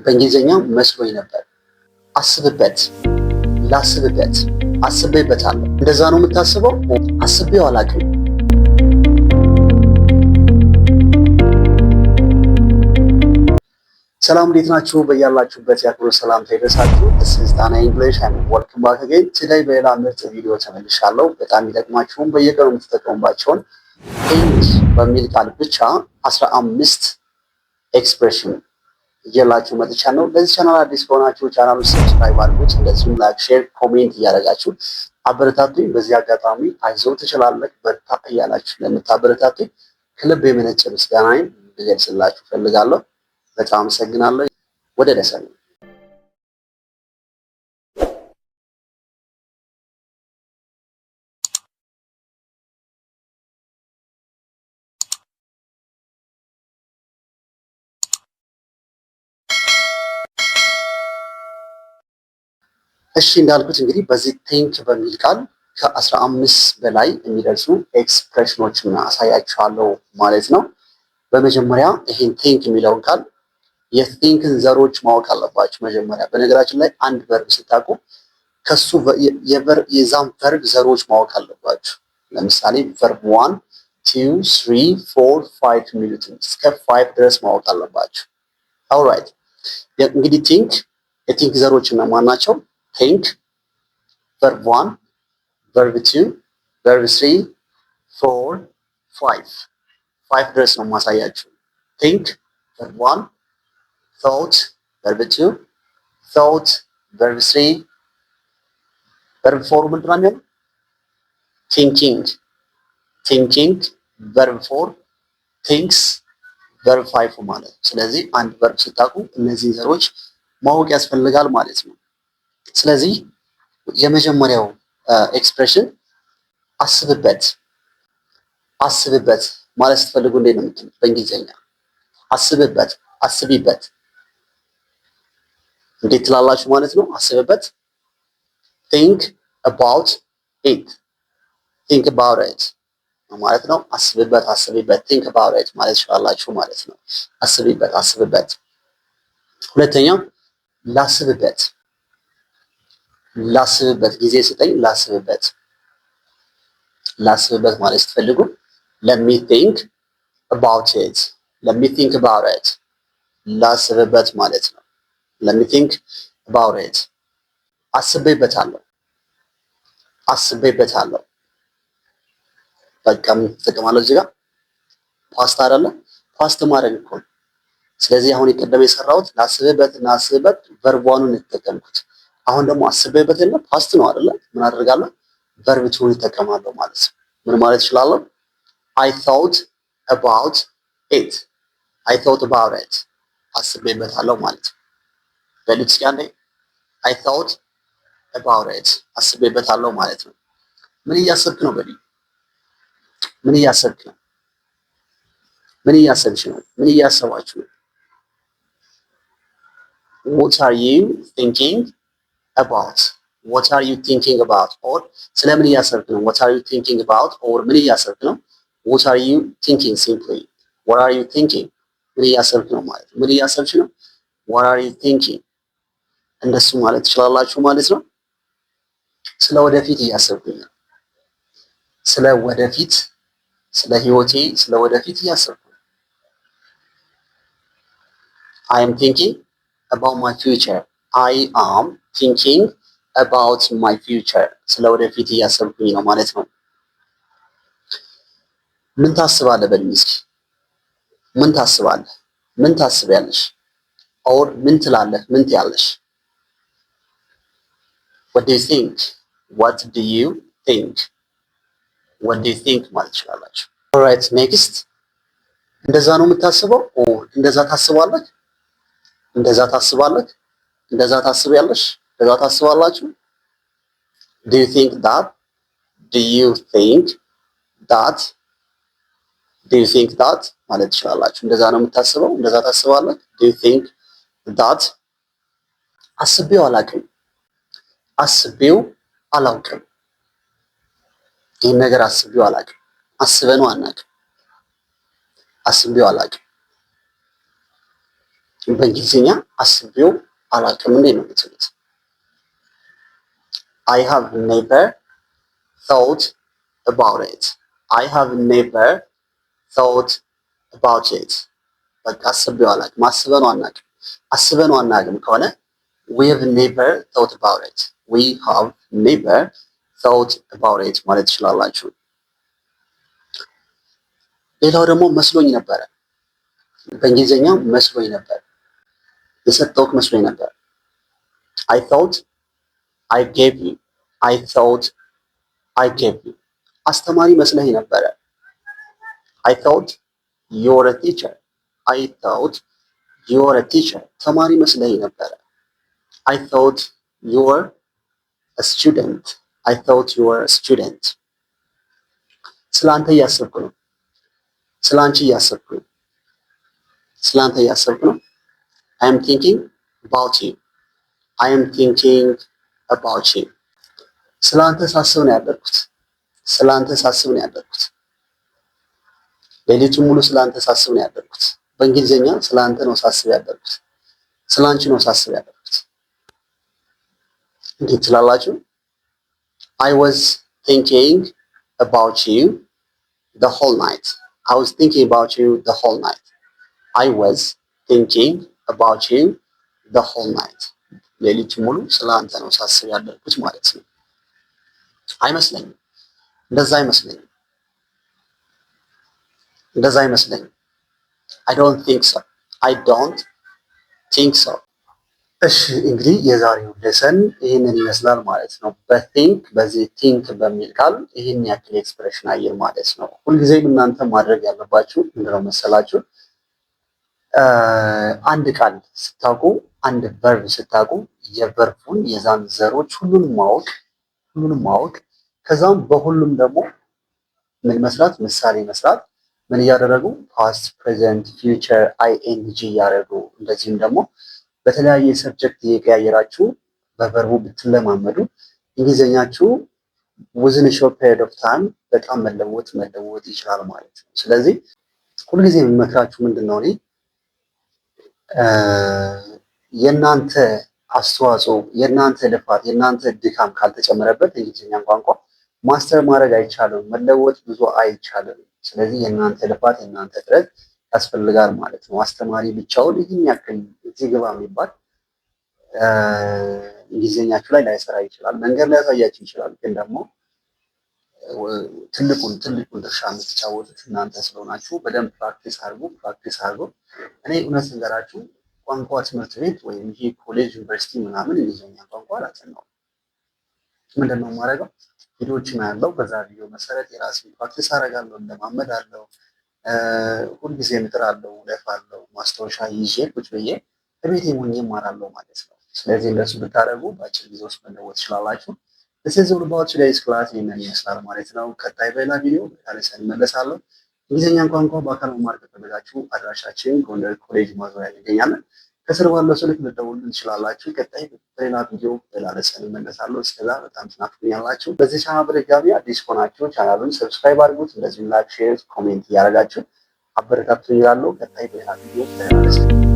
በእንግሊዝኛ መስሎኝ ነበር። አስብበት፣ ላስብበት፣ አስቤበታለሁ። እንደዛ ነው የምታስበው? አስቤው አላውቅም። ሰላም፣ እንዴት ናችሁ? በያላችሁበት የአክብሮት ሰላምታ ይድረሳችሁ። This is ዳና English and welcome back again. Today በሌላ ምርጥ ቪዲዮ ተመልሻለሁ። በጣም የሚጠቅማችሁን፣ በየቀኑ የምትጠቀሙባቸውን think በሚል ቃል ብቻ 15 expression ይዤላችሁ መጥቻለሁ። ለዚህ ቻናል አዲስ ከሆናችሁ ቻናሉን subscribe አድርጉት። እንደዚሁም like፣ share፣ comment እያደረጋችሁ አበረታቱኝ። በዚህ አጋጣሚ አይዞህ፣ ትችላለህ፣ በርታ እያላችሁ ለምታበረታቱኝ ከልብ የመነጨ ምስጋናዬን ልገልጽላችሁ እፈልጋለሁ። በጣም አመሰግናለሁ። ወደ lesson። እሺ፣ እንዳልኩት እንግዲህ በዚህ think በሚል ቃል ከ15 በላይ የሚደርሱ expression ኦችን አሳያችኋለሁ ማለት ነው። በመጀመሪያ ይሄን think የሚለውን ቃል የ think ን ዘሮች ማወቅ አለባችሁ መጀመሪያ። በነገራችን ላይ አንድ verb ስታውቁ ከሱ የዛም verb ዘሮች ማወቅ አለባችሁ። ለምሳሌ verb one፣ two፣ three፣ four፣ five የሚሉትን እስከ five ድረስ ማወቅ አለባችሁ። Alright፣ እንግዲህ think የ think ዘሮች እነማን ናቸው? Think verb one፣ verb two፣ verb three፣ four፣ five። Five ድረስ ነው የማሳያችሁ። Think verb one፣ thought verb two፣ thought verb three፣ verb four ምንድን ነው የሚሆነው? Thinking፣ thinking verb four፣ thinks verb five ማለት ነው። ስለዚህ አንድ verb ስታውቁ እነዚህን ዘሮች ማወቅ ያስፈልጋል ማለት ነው። ስለዚህ የመጀመሪያው expression አስብበት። አስብበት ማለት ስትፈልጉ እንዴት ነው የምትሉት በእንግሊዝኛ? አስብበት፣ አስቢበት እንዴት ትላላችሁ ማለት ነው? አስብበት፣ think about it፣ think about it ማለት ነው። አስብበት፣ አስቢበት፣ think about it ማለት ትችላላችሁ ማለት ነው። አስቢበት፣ አስብበት። ሁለተኛው ላስብበት፣ ላስብበት፣ ጊዜ ስጠኝ፣ ላስብበት። ላስብበት ማለት ስትፈልጉ let me think about it፣ let me think about it፣ ላስብበት ማለት ነው። Let me think about it። አስቤበታለሁ፣ አስቤበታለሁ። በቃ ምን ትጠቀማለሁ እዚህ ጋር? Past አይደለ? Past ማድረግ እኮ ነው። ስለዚህ አሁን የቀደመ የሰራሁት ላስብበት እና አስብበት verb one ኑን የተጠቀምኩት። አሁን ደግሞ አስቤበት የለ past ነው አይደለ? ምን አደርጋለሁ? Verb two ን እጠቀማለሁ ማለት ነው። ምን ማለት እችላለሁ? I thought about it፣ I thought about it፣ አስቤበታለሁ ማለት ነው። በሉት እስኪ አንዴ፣ I thought about it፣ አስቤበታለሁ ማለት ነው። ምን እያሰብክ ነው? በሉኝ። ምን እያሰብክ ነው? ምን እያሰብሽ ነው? ምን እያሰባችሁ ነው? What are you thinking about? What are you thinking about? Or ስለምን እያሰብክ ነው? What are you thinking about? Or ምን እያሰብክ ነው? What are you thinking? Simply what are you thinking? ምን እያሰብክ ነው ማለት ነው። ምን እያሰብሽ ነው? What are you thinking? እንደሱ ማለት ትችላላችሁ ማለት ነው። ስለ ወደፊት እያሰብኩኝ ነው። ስለ ወደፊት፣ ስለ ህይወቴ፣ ስለ ወደፊት እያሰብኩ ነው። I am thinking about my future. I am thinking about my future. ስለ ወደፊት እያሰብኩኝ ነው ማለት ነው። ምን ታስባለህ በሉኝ እስኪ። ምን ታስባለህ? ምን ታስቢያለሽ? Or ምን ትላለህ? ምን ትያለሽ? What do you think? What do you think? What do you think ማለት ትችላላችሁ። Alright, next፣ እንደዛ ነው የምታስበው? Or እንደዛ ታስባለህ? እንደዛ ታስባለህ? እንደዛ ታስቢያለሽ? እንደዛ ታስባላችሁ? Do you think that? Do you think that? Do you think that ማለት ትችላላችሁ። እንደዛ ነው የምታስበው? እንደዛ ታስባለህ? Do you think that? አስቤው አላውቅም። አስቤው አላውቅም። ይህን ነገር አስቤው አላውቅም። አስበነው አናውቅም። አስቤው አላውቅም። በእንግሊዝኛ አስቤው አላውቅም እንዴት ነው የምትሉት? I have never thought about it. I have never thought about it. በቃ አስቤው አላውቅም። አስበነው አናውቅም። አስበነው አናውቅም ከሆነ we have never thought about it. We have never thought about it ማለት ትችላላችሁ። ሌላው ደግሞ መስሎኝ ነበረ። በእንግሊዝኛ መስሎኝ ነበር፣ የሰጠሁህ መስሎኝ ነበር። I thought I gave you. I thought I gave you. አስተማሪ መስለኸኝ ነበረ። I thought you're a teacher. I thought you're a teacher. ተማሪ መስለኸኝ ነበረ። I thought you're a student. I thought you were a student. ስለ አንተ እያሰብኩ ነው። ስለ አንቺ እያሰብኩ ነው። ስለ አንተ እያሰብኩ ነው። I am thinking about you. I am thinking about you. ስለ አንተ ሳስብ ነው ያደርኩት። ስለ አንተ ሳስብ ነው ያደርኩት። ሌሊቱን ሙሉ ስለ አንተ ሳስብ ነው ያደርኩት። በእንግሊዝኛ ስለ አንተ ነው ሳስብ ያደርኩት። ስለ አንቺ ነው ሳስብ ያደርኩት። እንዴት ትላላችሁ? I was thinking about you the whole night. I was thinking about you the whole night. I was thinking about you the whole night. ሌሊቱን ሙሉ ስለ አንተ ነው ሳስብ ያደርኩት ማለት ነው። አይመስለኝም። እንደዛ አይመስለኝም። እንደዛ አይመስለኝም። I don't think so. I don't think so. እሺ፣ እንግዲህ የዛሬው lesson ይህንን ይመስላል ማለት ነው። በ think፣ በዚህ think በሚል ቃል ይህን ያክል expression አየን ማለት ነው። ሁልጊዜም እናንተ ማድረግ ያለባችሁ ምንድነው መሰላችሁ? አንድ ቃል ስታውቁ፣ አንድ verb ስታውቁ የ verb ኡን የዛን ዘሮች ሁሉንም ማወቅ፣ ከዛም በሁሉም ደግሞ ምን መስራት፣ ምሳሌ መስራት፣ ምን እያደረጉ፣ past፣ present፣ future፣ ing እያደረጉ፣ እንደዚህም ደግሞ በተለያየ subject እየቀያየራችሁ በ verb ኡ ብትለማመዱ እንግሊዝኛችሁ within short period of time በጣም መለወጥ ይችላል ማለት ነው። ስለዚህ ሁልጊዜ የምመክራችሁ ምንድን ነው፣ እኔ የእናንተ አስተዋጽኦ፣ የእናንተ ልፋት፣ የእናንተ ድካም ካልተጨመረበት እንግሊዝኛን ቋንቋ master ማድረግ አይቻልም፣ መለወጥ ብዙ አይቻልም። ስለዚህ የእናንተ ልፋት፣ የእናንተ ጥረት ያስፈልጋል ማለት ነው። አስተማሪ ብቻውን ይህን ያክል እዚህ ግባ የሚባል እንግሊዝኛችሁ ላይ ላይሰራ ይችላል፣ መንገድ ሊያሳያችሁ ይችላል። ግን ደግሞ ትልቁን ድርሻ የምትጫወቱት እናንተ ስለሆናችሁ በደንብ practice አድርጉ፣ practice አድርጉ። እኔ እውነት ልንገራችሁ፣ ቋንቋ ትምህርት ቤት ወይም ይሄ ኮሌጅ፣ ዩኒቨርሲቲ ምናምን እንግሊዝኛ ቋንቋ አላጠናሁም። ምንድን ነው የማደርገው? ቪዲዮዎችን አያለው። በዛ ቪዲዮ መሰረት የራሴን practice አደርጋለሁ፣ እለማመዳለሁ። ሁልጊዜ እጥራለሁ፣ እለፋለሁ። ማስታወሻ ይዤ ቁጭ ብዬ እቤቴ ሆኜ እማራለሁ ማለት ነው። ስለዚህ እንደሱ ብታደርጉ በአጭር ጊዜ ውስጥ መለወጥ ትችላላችሁ። This is all about today's class። ይህንን ይመስላል ማለት ነው። ቀጣይ በሌላ ቪዲዮ በሌላ lesson እመለሳለሁ። እንግሊዝኛን ቋንቋ በአካል መማር ከፈለጋችሁ አድራሻችን ጎንደር ኮሌጅ ማዞሪያ እንገኛለን። ከስር ባለው ስልክ ልትደውሉ ትችላላችሁ። ቀጣይ በሌላ ቪዲዮ በሌላ lesson እመለሳለሁ። እስከዛ በጣም ትናፍቁኛላችሁ። በዚህ ቻናል በድጋሚ አዲስ ከሆናችሁ ቻናሉን subscribe አድርጉት። እንደዚሁም like፣ share፣ comment እያደረጋችሁ አበረታቱኝ እላለሁ። ቀጣይ በሌላ ቪዲዮ በሌላ lesson